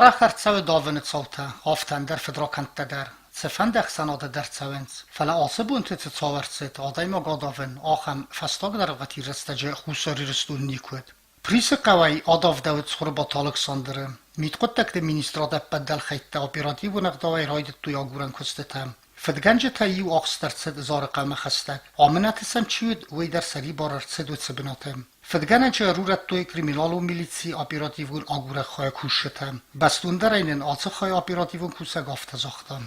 Арӕх ӕрцӕуы давыны цаутӕ, афтӕ ӕндӕр фыдракӕндтӕ дӕр. Цыфӕнды ӕхсӕнады дӕр цӕуынц, фӕлӕ ацы бонты цы цау ӕрцыд, адӕймаг адавын, ахӕм фӕстаг дӕргъвӕтин рӕстӕджы Хуссар Ирыстон никуы уыд. Присы хъӕуӕй адавдӕуыд Цхуырбаты Алыксандры. Мидхъуыддӕгты министрад ӕппӕт дӕлхӕйттӕ оперативон ӕгъдауӕй райдыдтой агурӕн куыстытӕ. Фыдгӕнджытӕй иу ахст ӕрцыд Зары хъӕумӕ хӕстӕг. Амынӕты сӕм чи уыд, уый дӕр сӕрибар ӕрцыд уыцы бынаты. Фыдгӕнӕджы ӕрурӕдтой криминалон милицийы оперативон агурӕг хайы кусджытӕ. Бӕстондӕрӕй нын ацы хайы оперативон кусӕг афтӕ загъта.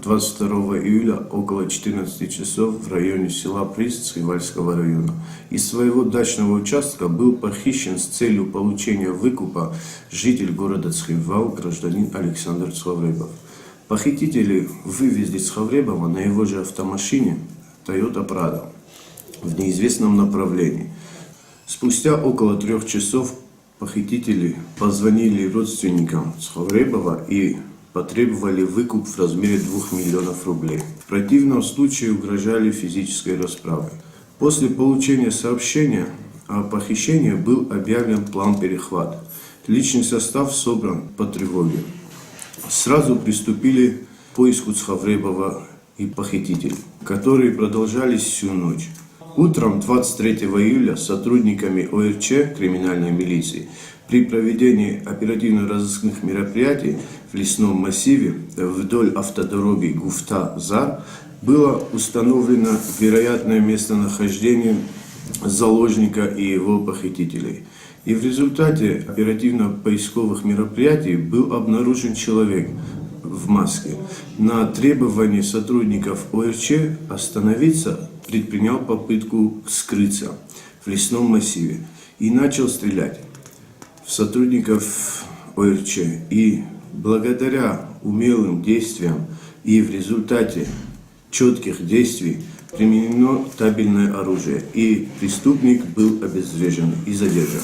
22 июля около 14 часов в районе села Прист Цхинвальского района из своего дачного участка был похищен с целью получения выкупа житель города Цхинвал гражданин Александр Цховребов. Похитители вывезли Цховребова на его же автомашине Toyota Prado в неизвестном направлении. Спустя около трех часов похитители позвонили родственникам Цховребова и потребовали выкуп в размере 2 миллионов рублей. В противном случае угрожали физической расправой. После получения сообщения о похищении был объявлен план перехвата. Личный состав собран по тревоге. Сразу приступили к поиску Цховребова и похитителей, которые продолжались всю ночь. Утром 23 июля сотрудниками ОРЧ криминальной милиции при проведении оперативно-розыскных мероприятий в лесном массиве вдоль автодороги Гуфта-Зар было установлено вероятное местонахождение заложника и его похитителей. И в результате оперативно-поисковых мероприятий был обнаружен человек в маске. На требование сотрудников ОРЧ остановиться предпринял попытку скрыться в лесном массиве и начал стрелять в сотрудников ОРЧ. И благодаря умелым действиям и в результате четких действий применено табельное оружие, и преступник был обезврежен и задержан.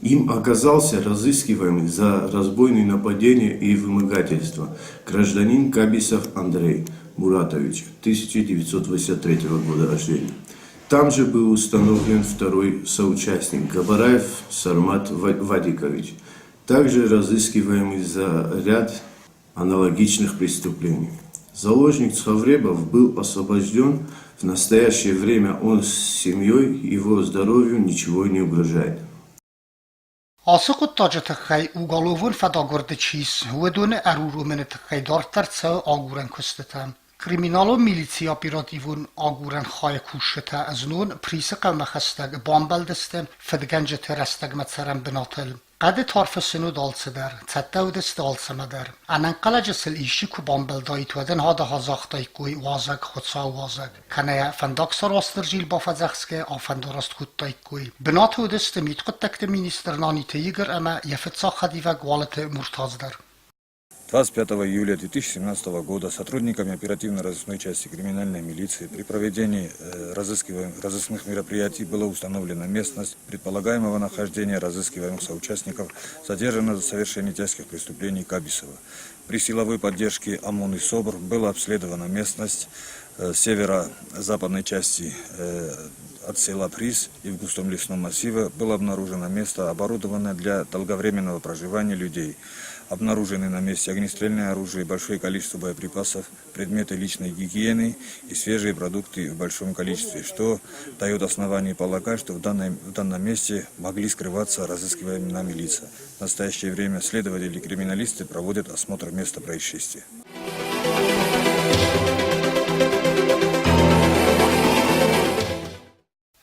Им оказался разыскиваемый за разбойные нападения и вымогательство гражданин Кабисов Андрей Муратович, 1983 года рождения. Там же был установлен второй соучастник Габараев Сармат Вадикович, также разыскиваемый за ряд аналогичных преступлений. Заложник Цховребов был освобожден. В настоящее время он с семьей, его здоровью ничего не угрожает. Ацы хъуыддаджы тыххӕй уголовон фӕдагуырды чи ис, уыдоны ӕруромыны тыххӕй дарддӕр цӕуы агурӕн куыстытӕ. Криминалон милицийы оперативон агурӕн хайы кусджытӕ знон Присы хъӕумӕ хӕстӕг бамбӕлдысты фыдгӕнджыты рӕстӕгмӕ цӕрӕн бынатыл. Хъӕды тарфы сын уыд алцыдӕр, цӕттӕ уыдысты алцӕмӕ дӕр. Ӕнӕнхъӕлӕджы сыл исчи куы бамбӕлдаид, уӕд ын хадаха загътаиккой уазӕг, Хуыцау уазӕг, кӕнӕ йӕ фӕндагсар Уастырджийыл бафӕдзӕхсгӕ афӕндараст кодтаиккой. Бынаты уыдысты мидхъуыддӕгты министр Наниты Игорь ӕмӕ йӕ фыццаг хӕдивӕг Уалыты Муртаз дӕр. 25 июля 2017 года сотрудниками оперативно-розыскной части криминальной милиции при проведении разыскных мероприятий была установлена местность предполагаемого нахождения разыскиваемых соучастников, задержанного за совершение тяжких преступлений Кабисова. При силовой поддержке ОМОН и СОБР была обследована местность северо-западной части от села Приз и в густом лесном массиве было обнаружено место, оборудованное для долговременного проживания людей. Обнаружены на месте огнестрельное оружие, большое количество боеприпасов, предметы личной гигиены и свежие продукты в большом количестве, что дает основание полагать, что в данном месте могли скрываться разыскиваемые нами лица. В настоящее время следователи и криминалисты проводят осмотр места происшествия.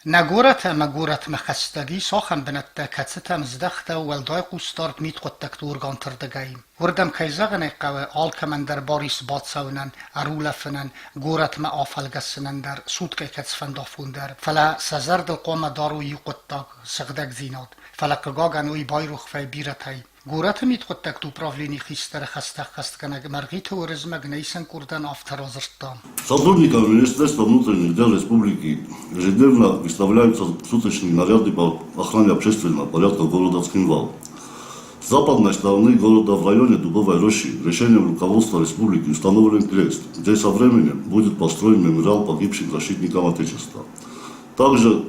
Нӕ горӕт ӕмӕ горӕтмӕ хӕстӕг ис ахӕм бынӕттӕ, кӕцытӕм здӕхтӕуы уӕлдай хъусдард мидхъуыддӕгты органты рдыгӕй. Уырдӕм, кӕй зӕгъын ӕй хъӕуы, алкӕмӕн дӕр бар ис бацӕуынӕн, ӕрулӕфынӕн, горӕтмӕ афӕлгӕсынӕн дӕр, суткӕй кӕцыфӕнды афон дӕр. Фӕлӕ сӕ зӕрдыл хъуамӕ дарой иу хъуыддаг – сыгъдӕгдзинад. Фӕлӕ, хъыгагӕн, уый байрох вӕййы бирӕтӕй. Горӕты мидхъуыддӕгты управленийы хистӕры хӕстӕ ӕххӕстгӕнӕг Мӕргъиты Уырызмӕг нӕ къордӕн афтӕ радзырдта. Сотрудникам Министерства внутренних дел республики ежедневно выставляются суточные наряды по охране общественного порядка города Цхинвал. С западной стороны города в районе Дубовой рощи решением руководства республики установлен крест, где со временем будет построен мемориал погибшим защитникам Отечества. Также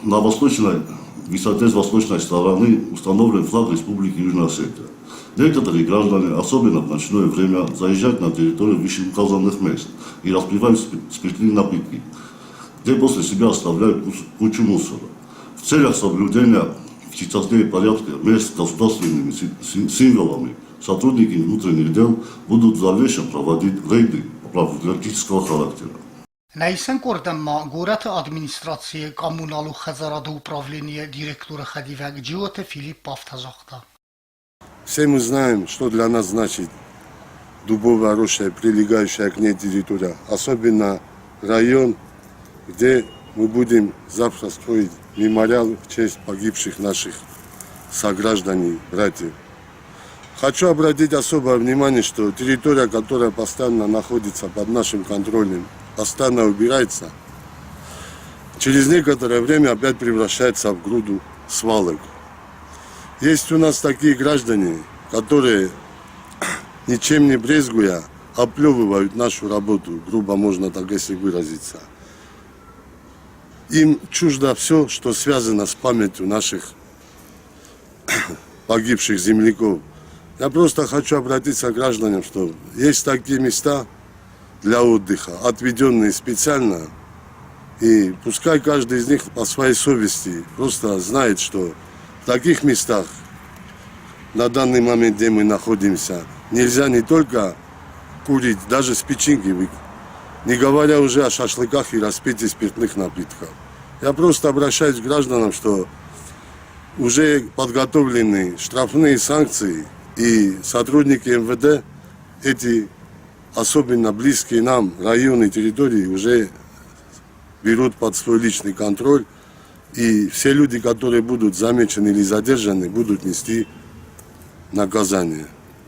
на восточной высоте с восточной стороны установлен флаг Республики Южная Осетия. Некоторые граждане, особенно в ночное время, заезжают на территорию вышеуказанных мест и распивают спиртные напитки, где после себя оставляют кучу мусора. В целях соблюдения в чистоте и порядке мест с государственными символами сотрудники внутренних дел будут в дальнейшем проводить рейды профилактического характера. Нӕ исӕн къордӕн ма горӕты администрацийы коммуналон хӕдзарады управленийы директоры хӕдивӕг Джиоты Филипп афтӕ загъта. Все мы знаем, что для нас значит дубовая роща и прилегающая к ней территория, особенно район, где мы будем завтра строить мемориал в честь погибших наших сограждан, братьев. Хочу обратить особое внимание, что территория, которая постоянно находится под нашим контролем, постоянно убирается, через некоторое время опять превращается в груду свалок. Есть у нас такие граждане, которые, ничем не брезгуя, оплевывают нашу работу, грубо можно так если выразиться. Им чуждо все, что связано с памятью наших погибших земляков. Я просто хочу обратиться к гражданам, что есть такие места для отдыха, отведенные специально, и пускай каждый из них по своей совести просто знает, что в таких местах на данный момент, где мы находимся, нельзя не только курить, даже с печеньки, не говоря уже о шашлыках и распитии спиртных напитков. Я просто обращаюсь к гражданам, что уже подготовлены штрафные санкции, и сотрудники МВД эти особенно близкие нам районы, территории уже берут под свой личный контроль. И все люди, которые будут замечены или задержаны, будут нести наказание,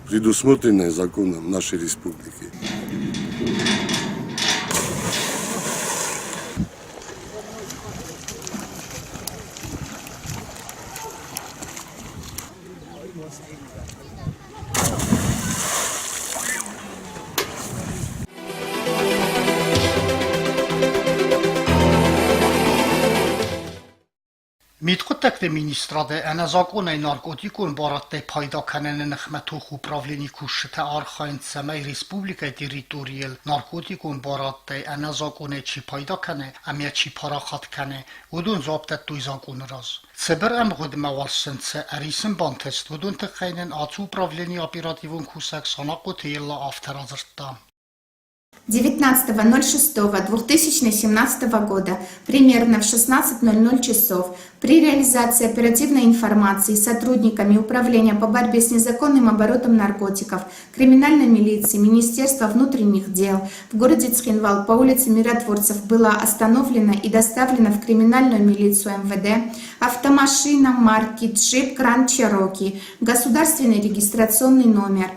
предусмотренное законом нашей республики. Мидхъуыддӕгты министрады ӕнӕзакъонӕй наркотикон барадтӕй пайда кӕныны ныхмӕ тохы управленийы кусджытӕ архайынц, цӕмӕй республикӕйы территорийыл наркотикон барадтӕй ӕнӕзакъонӕй чи пайда кӕны ӕмӕ чи парахат кӕны, уыдон дзуапп дӕттой закъоны раз. Цыбыр ӕмгъуыдмӕ уал сын цы ӕрисын бантыст, уыдон тыххӕй нын ацы управленийы оперативон кусӕг Санахъоты Елла афтӕ радзырдта. 19.06.2017 года примерно в 16:00 часов при реализации оперативной информации сотрудниками Управления по борьбе с незаконным оборотом наркотиков, криминальной милиции, Министерства внутренних дел в городе Цхинвал по улице Миротворцев была остановлена и доставлена в криминальную милицию МВД автомашина марки «Джип Гранд Чероки», государственный регистрационный номер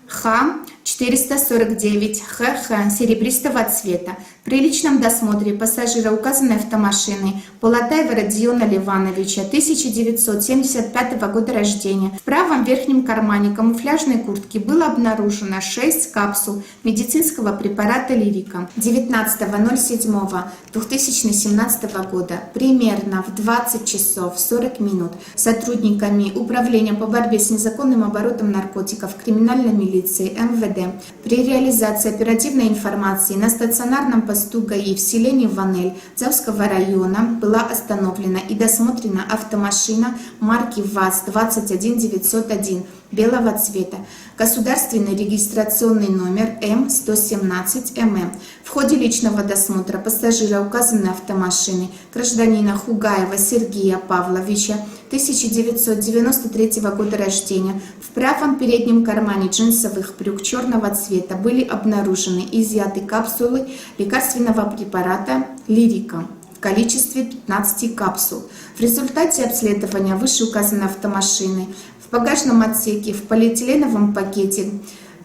Х-449 ХХ серебристого цвета. При личном досмотре пассажира указанной автомашины Полатаева Родиона Ливановича, 1975 года рождения, в правом верхнем кармане камуфляжной куртки было обнаружено 6 капсул медицинского препарата «Лирика». 19.07.2017 года примерно в 20 часов 40 минут сотрудниками Управления по борьбе с незаконным оборотом наркотиков криминальной милиции МВД при реализации оперативной информации на стационарном посту ГАИ в селении Ванель Дзавского района была остановлена и досмотрена автомашина марки ВАЗ-21901 белого цвета, государственный регистрационный номер М117ММ. В ходе личного досмотра пассажира указанной автомашины гражданина Хугаева Сергея Павловича, 1993 года рождения, в правом переднем кармане джинсовых брюк черного цвета были обнаружены изъяты капсулы лекарственного препарата «Лирика» в количестве 15 капсул. В результате обследования вышеуказанной автомашины в багажном отсеке в полиэтиленовом пакете,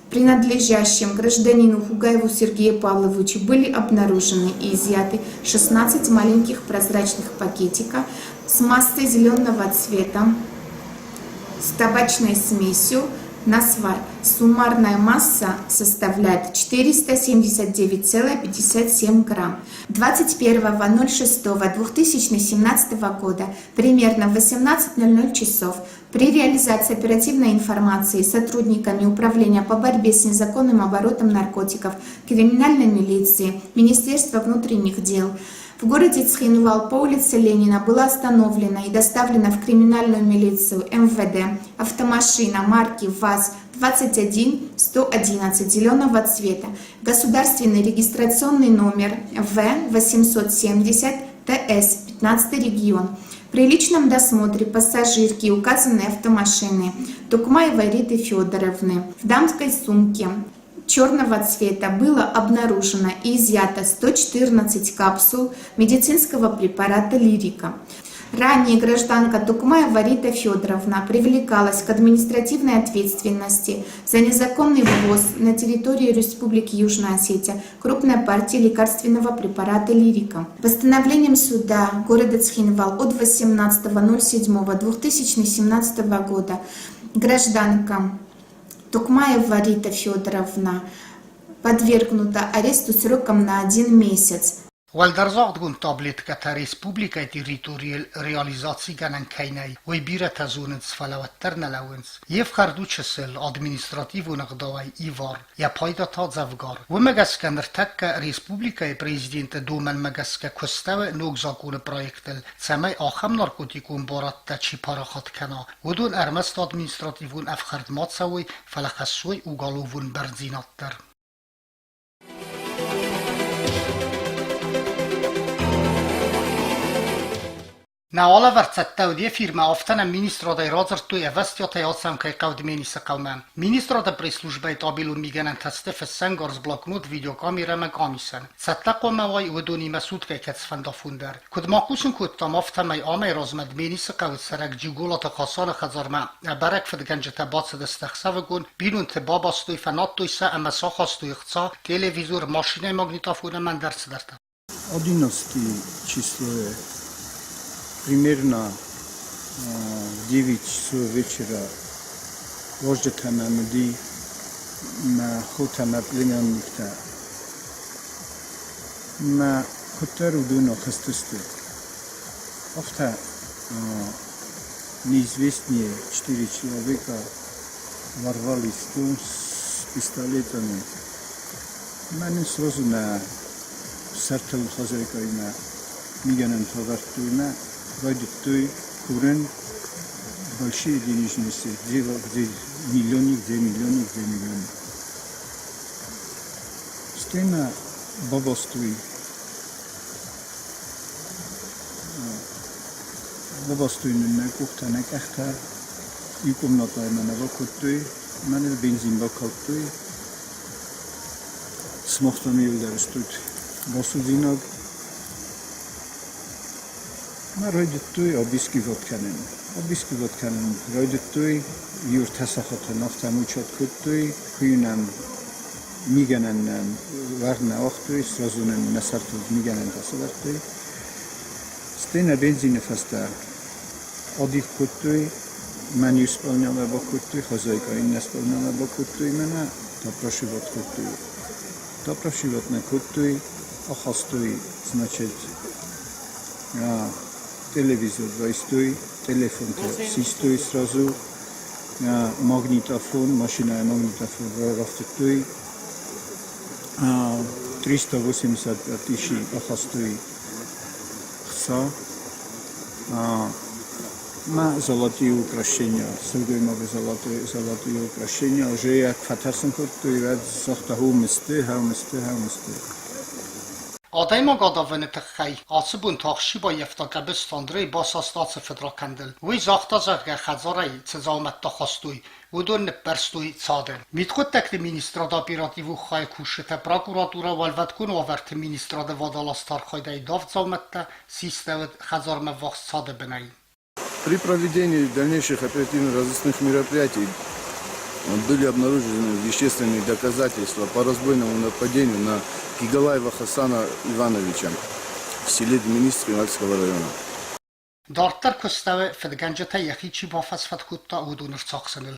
принадлежащем гражданину Хугаеву Сергею Павловичу, были обнаружены и изъяты 16 маленьких прозрачных пакетика с массой зеленого цвета с табачной смесью Насвай. Суммарная масса составляет 479,57 грамм. 21.06.2017 года примерно в 18:00 часов при реализации оперативной информации сотрудниками Управления по борьбе с незаконным оборотом наркотиков, криминальной милиции, Министерства внутренних дел в городе Цхинвал по улице Ленина была остановлена и доставлена в криминальную милицию МВД автомашина марки ВАЗ-21111 зеленого цвета, государственный регистрационный номер В-870 ТС, 15 регион. При личном досмотре пассажирки указанной автомашины Тукмаевой Риты Федоровны в дамской сумке черного цвета было обнаружено и изъято 114 капсул медицинского препарата «Лирика». Ранее гражданка Тукмаева Рита Федоровна привлекалась к административной ответственности за незаконный ввоз на территорию Республики Южная Осетия крупной партии лекарственного препарата «Лирика». Постановлением суда города Цхинвал от 18.07.2017 года гражданка Тукмаева Рита Федоровна подвергнута аресту сроком на один месяц. Уӕлдӕрзагъдгонд таблеткӕтӕ республикӕйы территорийыл реализацигӕнӕн кӕй нӕй, уый бирӕтӕ зонынц, фӕлӕ уӕддӕр нӕ лӕууынц. Йе фхӕрд у чысыл, административон ӕгъдауӕй ивар, йӕ пайда та дзӕвгар. Уымӕ гӕсгӕ ныртӕккӕ республикӕйы президенты домӕнмӕ гӕсгӕ куыстӕуы ног закъоны проектыл, цӕмӕй ахӕм наркотикон барадтӕ чи парахат кӕна, уыдон ӕрмӕст административон ӕфхӕрд ма цӕуой, фӕлӕ хӕссой уголовон бӕрндзинад дӕр. Нӕ алӕвӕрд цӕттӕ уыд эфирмӕ, афтӕ нӕм министрадӕй радзырдтой, ӕвӕстиатӕй ацӕуын кӕй хъӕуы Дменисы хъӕумӕ. Министрады пресс-службӕйы табелон мигӕнӕнтӕ сты фыссӕнгарз, блокнот, видеокамерӕ ӕмӕ къамисӕн. Цӕттӕ хъуамӕ уай уыдонимӕ суткӕйы кӕцыфӕнды афон дӕр. Куыд ма хъусын кодтам, афтӕмӕй амӕй размӕ Дменисы хъӕуы цӕрӕг Джиголаты Хасаны хӕдзармӕ ӕбӕрӕг фыдгӕнджытӕ бацыдысты ӕхсӕвыгон, бинонты бабастой, фӕнадтой сӕ ӕмӕ сӕ ахастой ӕхца, телевизор, машинӕйы магнитофон ӕмӕ ӕндӕр цыдӕртӕ. 11 число примерно в 9 часов вечера уазджытӕ мӕм уыди мӕ хотӕ мӕ племянниктӕ. Мӕ куыддӕр уыдон ахызтысты, афтӕ неизвестные четыре человека ворвались в дом с пистолетами. Мӕнӕн сразу мӕ сӕртыл хозяйкаимӕ мигӕнӕнтӕ ӕвӕрдтой мӕ райдыдтой курын большие денежные средства, где миллионник, где миллионник, где миллионник. Стӕй мӕ бабастой бабастой нын нӕ къухтӕ, нӕ къӕхтӕ, иу комнатӕйы мӕ нӕ бакодтой, мӕныл бензин бакалдтой. Сымах та иуылдӕр стут басудзинаг. Мӕ райдыдтой обыскивать кӕнын. Обыскивать кӕнын райдыдтой, иу ӕртӕ сахаты афтӕ мучат кодтой, куы нӕм мигӕнӕн нӕм уагъд нӕ уагътой, сразу нын нӕ сӕртыл мигӕнӕнтӕ сӕвӕрдтой. Стӕй нӕ бензины фӕстӕ адих кодтой, мӕн иу спълнямӕ бакодтой, хозяйка иннӕ спълнямӕ бакодтой мӕнӕ, допрашивать кодтой. Допрашивать нӕ кодтой, ахастой, значит, телевизор райстой, телефонтӕ систой сразу, магнитофон, машинӕйы магнитофон рафтыдтой, 385 тысячи ахастой хца, мӕ золотые украшения, сылгоймаджы золотые украшения уже як фӕтӕрсын кодтой, уӕд загъта, уым сты, хӕм сты, хӕм сты. Адӕймаг адавыны тыххӕй ацы бон тахси баййӕфта Къӕбысты Андрей басаст ацы фыдракӕндыл. Уый загъта, зӕгъгӕ, хӕдзарӕй цы дзаумӕттӕ хастой, уыдон ныппӕрстой цады. Мидхъуыддӕгты министрады оперативон хайы кусджытӕ прокуратурӕ Уӕлвӕткон уавӕрты министрады водолазты архайдӕй давд дзаумӕттӕ систӕуыд хӕдзармӕ ввахс цады бынӕй. При проведении дальнейших оперативно-розыскных мероприятий были обнаружены вещественные доказательства по разбойному нападению на Кигалаева Хасана Ивановича в селе Дменист Цхинвальского района. Дарддӕр куыстӕуы фыдгӕнджытӕй йӕхи чи бафӕсфӕд кодта, уыдоны рцахсыныл.